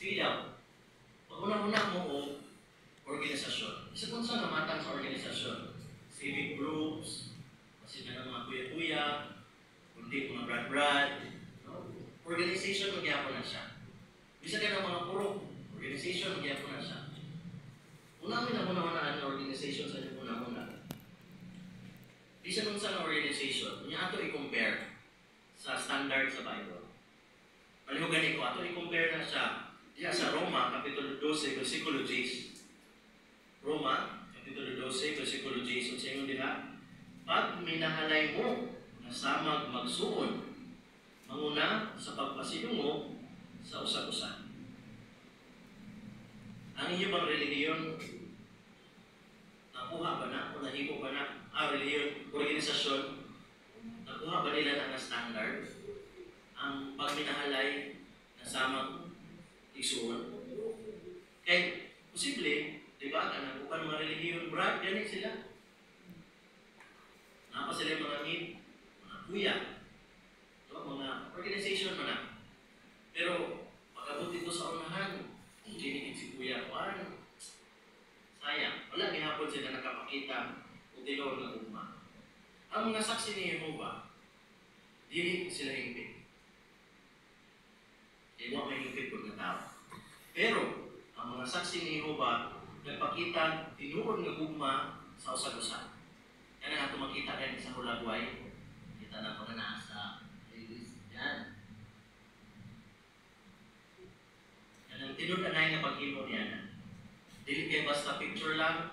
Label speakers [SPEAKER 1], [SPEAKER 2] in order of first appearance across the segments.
[SPEAKER 1] Sige daw, pag-una-una mo o organisasyon. Isa kung saan matang sa organisasyon. Civic groups, kasi na ng mga kuya-kuya, kundi mga brad-brad, no? Organization magyapon na siya. Bisa ka ng mga purok, organization magyapon na siya. Una mo na una ang organization sa inyong una-una. Bisan unsa nga organization, niya ato i-compare sa standard sa Bible. Palihog gani ko, ato i-compare na siya diya sa Roma, Kapitulo 12, versikulo 10. Roma, Kapitulo 12, versikulo 10. Unsa ingon diha? "Pag minahalay mo nga samag magsuon, manguna sa pagpasidungog sa usag-usa." Ang inyo bang relihiyon, nakuha ba na o nahimo ba na? Ah, relihiyon, organisasyon, nakuha ba nila na ang standard? Ang pagminahalay na samag igsuon? Kay, posible, di ba, kanang uban mga relihiyon, brad, gani sila. Naa pa sila yung mga mid, mga kuya, no, mga organization man na. Pero, pag-abot dito sa unahan, hindi si Kuya Juan. Sayang, wala gihapon sila nakapakita o tinuod nga gugma. Ang mga Saksi ni Jehovah, dili sila hingpit. Kaya wa may hingpit pud nga tao. Pero, ang mga Saksi ni Jehovah, nagpakita tinuod nga gugma sa usag-usa. Kaya nga ato makita gani sa Hulagway, kita na mga nasa ladies, yan. Kanang tinud-anay nga paghimo niya na. Dili kay basta picture lang,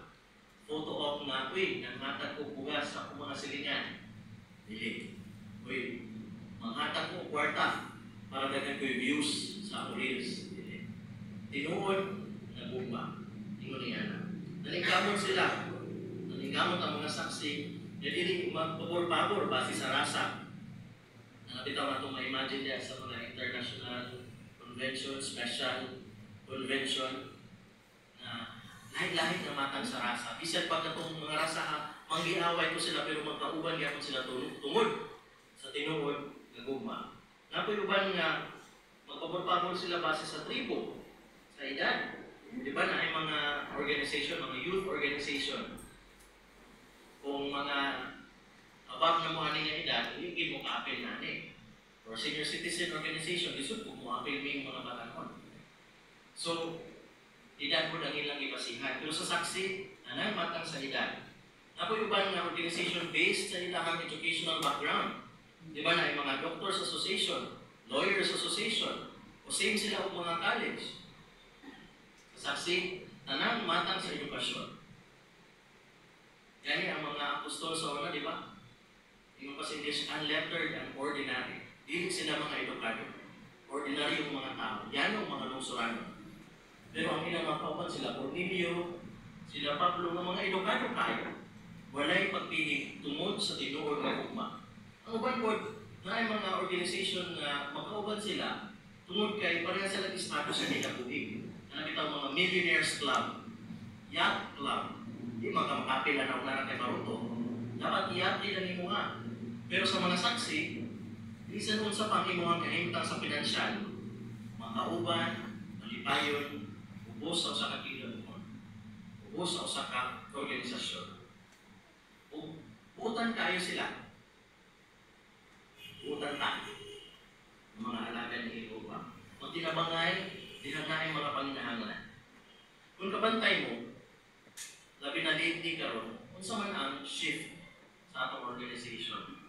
[SPEAKER 1] photo op nga, "Uy, nanghatag ko bugas sa akong mga silingan." Dili. "Uy, manghatag ko kwarta para daghan ko views sa akong reels." Dili. Tinuod nga gugma. Ingon niya na. Naningkamot sila. Naningkamot ang mga Saksi na dili magpabor-pabor base sa rasa. Ang bitaw nga itong ma-imagine niya sa mga international convention, special convention, na lahi-lahi nga matang sa rasa. Bisan pa katong mga rasa ha, manggiaway ko sila pero magkauban gyapon sila tungod sa tinuod nga gugma. Napoy uban nga magpabor-pabor sila base sa tribo, sa edad. Di ba na ay mga organization, mga youth organization, kung mga above na mo ani nga edad, hindi mo ka-apil na ani. Or senior citizen organization, lisod kung mo apil ming mga batanon. So, edad mo ang ilang ibasihan. Pero sa Saksi, anang matang sa edad. Napoy uban nga organization based sa ilang educational background. Di ba na ay mga doctors association, lawyers association, o same sila og mga college. Sa Saksi, tanang matang sa edukasyon. Gani ang mga apostol sa una, di ba? Ingon pa sa English, unlettered and ordinary. Dili sila mga edukado. Ordinary yung mga tao. Yan ang mga lungsurano. Pero ang ilang mga kauban, sila Cornelio, sila Pablo, nga mga edukado kayo. Walay pagpili tungod sa tinuod nga gugma. Ang uban pod, na ay mga organization nga magkauban sila tungod kay pareha sila estado sa kinabuhi. Ana bitaw mga millionaires club, yacht club. Di man ka makapila na una kay baruto. Dapat yacht nila nimo nga. Pero sa mga Saksi, bisan unsa pang imong kahimtang sa pinansyal, makauban, malipayon, ubos sa usa ka kingdom, ubos sa usa ka organisasyon. Ug buutan kaayo sila. Buutan ta ang mga alagad ni Jehovah. Magtinabangay, diha na ay mga panginahanglan. Kung kabantay mo, labi na lately karon, unsa man ang shift sa atong organization?